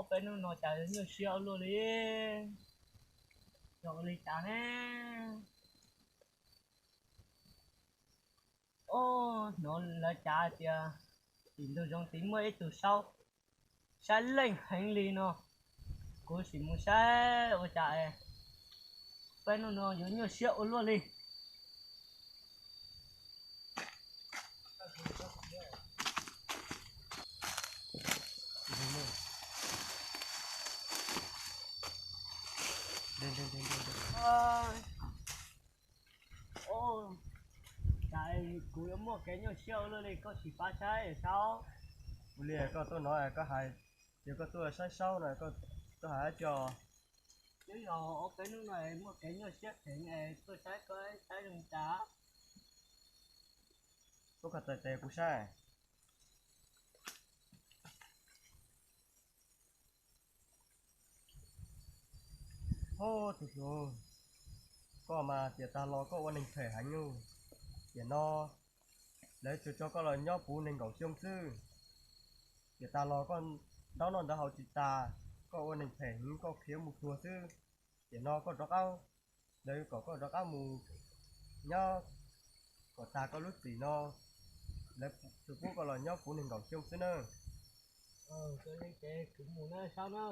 Peb hnub no cas yuav nyuaj siab ua luaj li, yog ua li cas ne? Ob, hnov lawv cav hais tias tim ntug zoov tid muaj ib tug saub, saib leej heev li no. Kuv sim mus saib ua cas es peb hnub no yuav nyuaj siab ua luaj li. Cas kuv yuav muaj kev nyuaj siab ua luaj li, koj sim pab saib saub. Ua li koj tuaj no koj hais, ces koj tuaj saib saub no, koj tuaj hais dab tsi? Twb yog ob peb hnub no muaj kev nyuaj siab heev es tuaj saib koj saib zoo cas. Muab koj txhais tes kuv saib. Hos tus hluas, koj mas tiam tag los koj ua neeg phem heev. Tiam no lawv tsuas tso koj los nyob puv nees nkaum xyoo xwb. Tiam tag los koj ntaub noj ntawv haus tsis tas, koj ua neeg phem heev, koj khiav mus tuag xwb. Tiam no koj rov qab, lawv kom koj rov qab mus nyob kom tag koj lub txim no, lawv tsuas pub koj los nyob puv nees nkaum xyoo xwb nawb. Ces kuv mus nawb saub na.